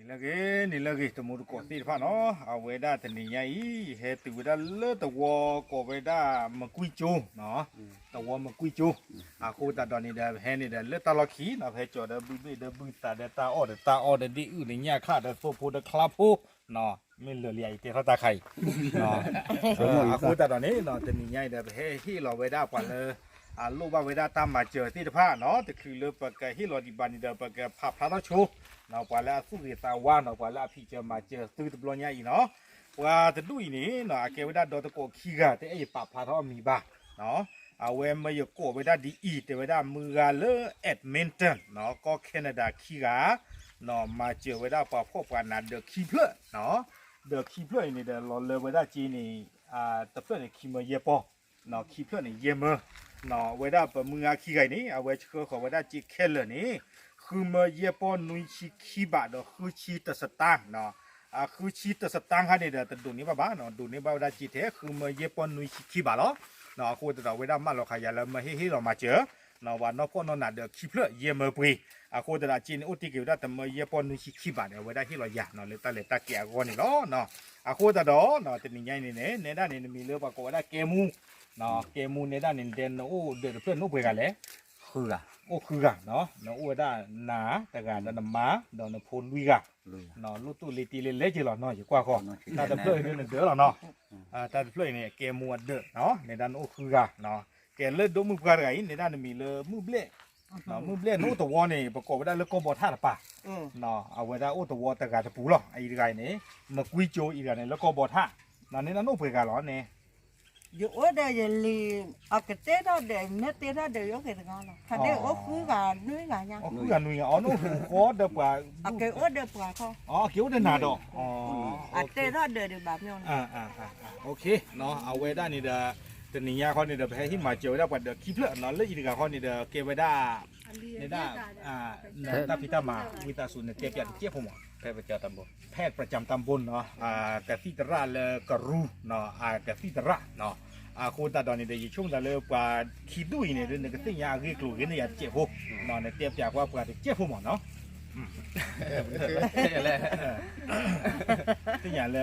လၢဂ့ၤ န့ၣ်လၢဂ့ၤ တမူတကိးသ့ၣ်တဖၣ်နီၤ, အဝဲဒၣ်တနံၤညါအံၤ ယဟဲတုၤဝဲဒၣ်လၢသဝီကိးဝဲဒၣ်မကွံကၠိ, သဝီမကွံကၠိ, အဃိသတးဒီးန့ၣ်ဒီး ပဟဲန့ၣ်ဒီးလၢတၢ်လီၢ်ခံနီၤ, ပဟဲကၠီၤဒီးဘုဘ့ၣ်ဒီးဘုသးဒီးတၢ်အီၣ်ဒီးတၢ်အီဒီးဒ့ၣ်အုၣ်ဒီးညၣ်ခၣ်ဒီးသိဖိဒီးချါဖိ, မ့ၢ်လၢာ်လံယတဲထီၣ်တၢ်ခါအံၤ, အဃိသတးဒီးန့ၣ် တနံၤညါအံၤဒီး ပဟဲဟ့ၣ်လီၤဝဲဒၣ်ပှၤလၢ အလိၣ်ဘၣ်ဝဲဒၣ်တၢ်မၤစၢၤသ့ၣ်တဖၣ်နီၤ, တချုးလၢပကဟ့ၣ်လီၤဒံးဘၣ်န့ၣ်ဒီး ပကဖးဖျါထီၣ်ဆိ ပှၤလၢအသူၣ်ဂ့ၤသးဝါနီၤ, ပှၤလၢအဖံးစၢၤမၤစၢၤသုတဘျီညါအံၤနီၤ, ပှၤတဒူၣ်အံၤန့ၣ် အကဲဝဲဒၣ်ဒီတကိးခံဂၤ တအဲၣ်ယပာ်ဖျါထီၣ်အမံၤဘၣ်, အဝဲမၢယကိးဝဲဒၣ်ဒ်အံၤ တဲဝဲဒၣ်မုၢ်ဂၤလၢ Edmonton နီၤ, ကီၢ် Canada ခံဂၤ နီၤ, မၤစၢၤဝဲဒၣ်ပှၤဖှီၣ်ပှၤနးဒီးခံဖျၢၣ်နီၤ, ဒီးခံဖျၢၣ်အံၤန့ၣ်ဒီး လီၤလၢဝဲဒၣ်က့န့ၣ် တဖျၢၣ်န့ၣ် ခံမၢယဲၢ်ပီၢ်, ခံဖျၢၣ်န့ၣ် ယဲၢ်မၢ, ဝဲဒၣ်ပမုၢ်ဂၤခံဂၤအံၤန့ၣ် အဝဲဆှၢဃီၤဝဲဒၣ်က့ခဲလၢာ်န့ၣ် ဃုမၢယဲၢ်ပီၢ်နွံဆံခံဘး ဒီးဃုဆံတစတၢ်, ဃုဆံတစတၢ်ခါန့ၣ်ဒီး တဒိးန့ၢ်ဘၣ်ဘၣ်နီၤ, ဒိးန့ၢ်ဘၣ်ဝဲဒၣ်က့ထဲ ဃုမၢယဲၢ်ပီၢ်နွံဆံခံဘးလီၤ, အဃိသတးဒီး ဝဲဒၣ်မၢလီၤခးယၤလၢမၢဟ့ၣ်ဟ့ၣ်လီၤမၤစၢၤ ပှၤနီၢ်ဖှီၣ်နီၢ်နးဒီးခံဖျၢၣ်ယဲၢ်မၢပှ့ၤ, အဃိသတးဒီးက့န့ၣ် အိၣ်တ့ၢ်က့ၤဝဲဒၣ်တမၢယဲၢ်ပီၢ်နွံဆံခံဘးဒီး အဝဲဒၣ်ဟ့ၣ်လီၤယၤနီၤ လၢတၢ်လဲၤတၢ်က့ၤအဂီၢ်န့ၣ်လီၤ, အဃိသတးဒီး တနံၤညါအံၤန့ၣ်န့ၣ် နဲဒၣ်န့ၣ် နမံၤလၢပှၤကိးဝဲဒၣ်ကဲမူ, ကဲမူနဲဒၣ်န့ၣ် နတဲနအိၣ်ဒီးတဖျၢၣ်နအိၣ်ပှဲၤဂၤလဲၣ်, အိၣ်ဃုဂၤ, နအိၣ်ဝဲဒၣ်နၤတဂၤဒီးနမါ ဒီးနဖိလွံၢ်ဂၤ, လိၣ်တိၢ်လ့တ့လ့လဲက့ၤလီၤနီၤ ယကွၢ်ဃီ, တၢ်တဖျၢၣ်အံၤဒၣ်နဒၢးလီၤနီၤ, တၢ်တဖျၢၣ်အံၤန့ၣ် ကဲမူအဒၢးနီၤ နဲဒၣ်နအိၣ်ဃုဂၤ, ကဲလၢဒိၣ်မုၢ်ပှၢ်တဂၤအံၤ နဲဒၣ်နမံၤလၢမုၢ်ဘျဲၣ်, မုၢ်ဘျဲၣ်နအိၣ်သဝီန့ၣ် ပကိးဝဲဒၣ်လၢကီၢ်ဘီထၣ်တပၤ, အဝဲဒၣ်အိၣ်သဝီတဂၤတပူၤလီၤ အအံၤတဂၤအံၤန့ၣ်, မကွံကၠိအံၤတဂၤန့ၣ် လၢကီၢ်ဘီထၣ်, နဲဒၣ်နအိၣ်ပှဲၤဂၤလီၤန့ၣ် ယအိၣ်ဒီးယလံၤ, အကတဲထီၣ်ဒီး မ့ၢ်တဲထီၣ်ဒီးယအိၣ်က့ၤတဂၤလီၤ, ဖးဒ့အိၣ်ဃုဂၤနွံဂၤညါ, ဃုဂၤနွံဂၤ အီၤနအိၣ်ဃီဒီးပှၤ, အက့ၤအိၣ်ဒီးနၤဒီး, အတဲထီၣ်ဒီးဒံးဘၣ်မ့ၢ်, အဝဲဒၣ်န့ၣ်ဒီး, တနံၤညါခီန့ၣ်ဒီး ပဟဲဟ့ၣ်မၤစၢၤဝဲဒၣ်ပှၤဒီးခံဖျၢၣ်နီၤ, လၢအံၤတဂၤခီန့ၣ်ဒီး ကဲဝဲဒၣ်, နဲဒၣ်, တၢ်ဖံးတၢ်မၤ ဝံသးစူၤ နတဲပၠးတစဲးဖိမး, ဖဲပကၠီတၢ်ဘိ, ဖဲပကၠီတၢ်ဘိနီၤ, ကသံၣ်သရၣ်လၢကရူနီၤ, ကသံၣ်သရၣ်နီၤ, အဃိသတးဒီးန့ၣ်ဒီး ယဆိကမိၣ်သးလၢပှၤခံဒူၣ်အံၤန့ၣ်ဒီး နကသ့ၣ်ညါအဂ့ၢ်ကျိၤဂ့ၤန့ၢ်ယၤတစဲးဖိ, နတဲပၠးကွၢ်ပှၤတစဲးဖိမးနီၤ သ့ၣ်ညါလၢ,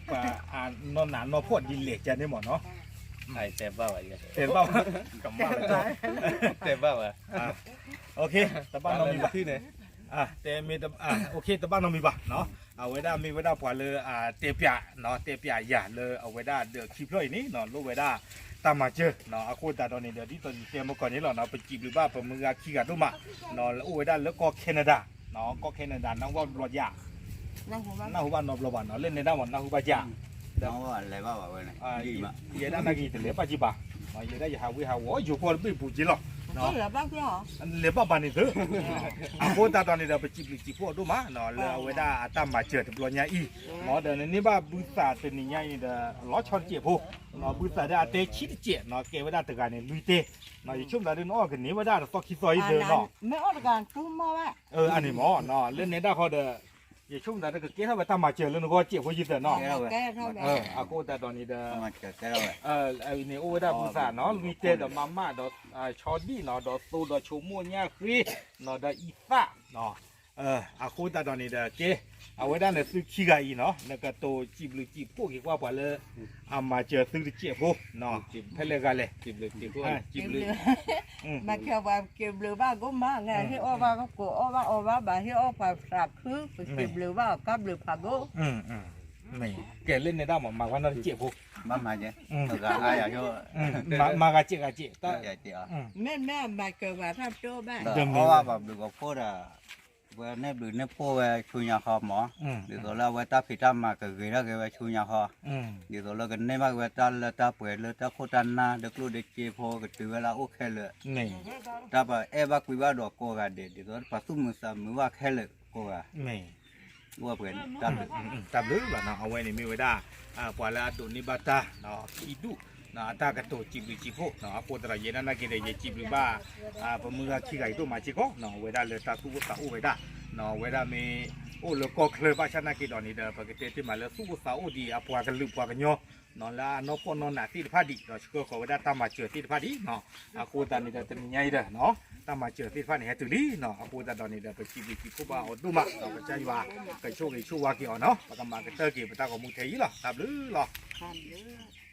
ပှၤအနီၢ်နးနီၢ်ဖှီၣ်ဒ်လဲၣ်ကန့ၣ်မးနီၤ, တဲဘၣ်ဘၣ်, တဲဘၣ်ဘၣ်, ကမၣ်လၢ, တဲဘၣ်ဘၣ်, တဘၣ်နီတမံၤဘၣ်, တဲမ့ၢ်, တဘၣ်နီတမံၤဘၣ်, အဝဲဒၣ်မ့ၢ်ဝဲဒၣ်ပှၤလၢအတဲပၠး, တဲပၠးယၤလၢအဝဲဒၣ်ဒီးခံဖျၢၣ်အံၤန့ၣ် လိၣ်ဝဲဒၣ်တၢ်မၤစၢၤ, အဃိသတးဒီးန့ၣ်ဒီး ဒ်သိးယတဲမကီၢ်န့ၣ်လီၤ, ပစံးဘျုးဘၣ်ပမုၢ်ဂၤခံဂၤဒိၣ်မး, လၢအိၣ်ဝဲဒၣ်လၢကီၢ် Canada, ကီၢ် Canada နၢ်ဟူဘၣ်နီတဘျီဘၣ်နီၤ, လၢနဲဒၣ်မးနၢ်ဟူဘၣ်က, ယဲဒၣ်နာ်က့ၤတလဲၤဘၣ်က့ၤဘၣ်, ယဲဒၣ်ယဟးဝ့ၢ်ဟးဝီၤယိၤကီၢ်တဘ့ၣ်ပူၤက့ၤလီၤ, လဲၤဘၣ်ဘၣ်န့ၣ်သု, အဃိသတးဒီးန့ၣ်ဒီး ပစံးဘျုးစံးဖှိၣ်အီၤဒိၣ်မး, လၢအဝဲဒၣ်အတၢ်မၤစၢၤတဘျီညါအံၤ, ဒီးနန့ၢ်ဘၣ်ဘုသးတနံၤညါအံၤန့ၣ်ဒီး လီၤဆီတစဲးဖိ, ဘုသးဒၣ်အတဲဆံတစဲးနီၤ, ကဲဝဲဒၣ်တဂၤန့ၣ်လွံၢ်တဲ, ယဆိကမိၣ်သးဒ်နအီၣ်ကန့ၢ်ဝဲဒၣ်တသီခံသီအံၤသၢနီၤ, အန့ၣ်မး, လၢနဲဒၣ်ဃီဒီး, ယဆိကမိၣ်သးဒီးကကဲထီၣ်ဝဲတၢ်မၤစၢၤလၢနဂီၢ်စဲးဖိယံၤသၢနီၤ, အဃိသတးဒီးန့ၣ်ဒီး န့ၣ်အိၣ်ဝဲဒၣ်ဘုသးနီၤ လွံၢ်တဲဒီးမါမးဒီး ဆီဒံၣ်နီၤ ဒီးသိဒီးဆိကမိၣ်ညၣ်ဃ့နီၤ ဒီးအံသၣ်နီၤ, အဃိသတးဒီးန့ၣ်ဒီးကဲ, အဝဲဒၣ်န့ၣ်သုခံဂၤအံၤနီၤ နကတိၤစံးဘျုးစံးဖှိၣ်က့ၤကွၢ်ပှၤလၢ အမၤစၢၤသုတစဲးဖိ, ဖဲလဲၣ်ဂၤလဲၣ်, စံးဘျုး, မၤစၢၤပှၤစံးဘျုးဘၣ်ကိးမး, ဟ့ၣ်အီၣ်ဘၣ်ကိးအီၣ်ဘၣ်အီဘၣ်ဘၣ် ဟ့ၣ်အီၣ်ပှၤသးခု ပစံးဘျုးဘၣ်အီၤ ကဘျုးဖးဒိၣ် ကဲလၢနဲဒၣ်မး မၤကွၢ်နီတစဲးဖိ, မၤဂၤစဲးဂၤစဲး, မ့မ့ၢ်မၤစၢၤပှၤတၢ်တိဘၣ်, အီၣ်ဘၣ်ပှၤဘျုးကီဖိဒီး, ဝဲန့ၢ်ဘျုးန့ၢ်ဖှိၣ်ဝဲဆူညါဃီမး, ဒ်သိးလၢအဝဲတၢ်ဖံးတၢ်မၤကဂ့ၤထီၣ်က့ၤဝဲဆူညါဃီ, ဒ်သိးလၢကန့ၢ်ဘၣ်က့ၤဝဲတၢ်လၢတၢ်ပှဲၤလၢတၢ်ခိၣ်တၢ်နၢ် လၢကျိၣ်လၢစ့ဖိကတုၤဝဲလၢအအိၣ်ခဲလၢာ်, တၢ်ပအဲၣ်ဘၣ်ကွံဘၣ်ဒီးကိးဂၤဒဲး ဒ်သိးပှၤသူၣ်မုာ်သးမုာ်ဘၣ်ခဲလၢာ်ကိးဂၤ အိၣ်ပှဲၤတၢ်ဘျုး, တၢ်ဘျုးလီၤနီၤ, အဝဲန့ၣ်မ့ၢ်ဝဲဒၣ် ပှၤလၢအဒိးန့ၢ်ဘၣ်တၢ် ခံဒူၣ် အတၢ်ကတိၤစံးဘျုးစံးဖှိၣ်, အဃိသတးဒီး ယဲဒၣ်နာ်က့ဒီး ယစံးဘျုးဘၣ် ပမုၢ်ဂၤခံဂၤအံၤဒိၣ်မးစ့ၢ်ကီး, ဝဲဒၣ်လၢတၢ်သူၣ်အိၣ်သးအိၣ်ဝဲဒၣ်, ဝဲဒၣ်မ့ၢ်အိၣ်လၢကီၢ်ချၢဘၣ်ဆၣ်နာ်က့ဒီးန့ၣ်ဒီး ပကတဲတ့ၢ်မးလၢသူၣ်အိၣ်သးအိၣ်ဒံးအပှၤကလုာ်ပှၤကညီ လၢအနီၢ်ဖှီၣ်နီၢ်နးသ့ၣ်တဖၣ်ဒံး ဒီးဆှၢဃီၤဝဲဒၣ်တၢ်မၤစၢၤသ့ၣ်တဖၣ်ဒံး, အဃိသတးန့ၣ်ဒီး တနံၤညါအံၤဒီး တၢ်မၤစၢၤသ့ၣ်တဖၣ်န့ၣ် ဟဲတုၤလံနီၤ. အဃိသတးဒီးန့ၣ်ဒီး ပစံးဘျုးစံးဖှိၣ်ဘၣ်အီၤဒိၣ်မးဒီး ကစၢ်ယွၤကဆိၣ်ဂ့ၤဆိၣ်ဝါက့ၤအီၤနီၤ. ပကမၤကတၢၢ်က့ၤပတၢ်ဂီၤမူထဲအံၤလီၤ. တၢ်ဘျုးလီၤ.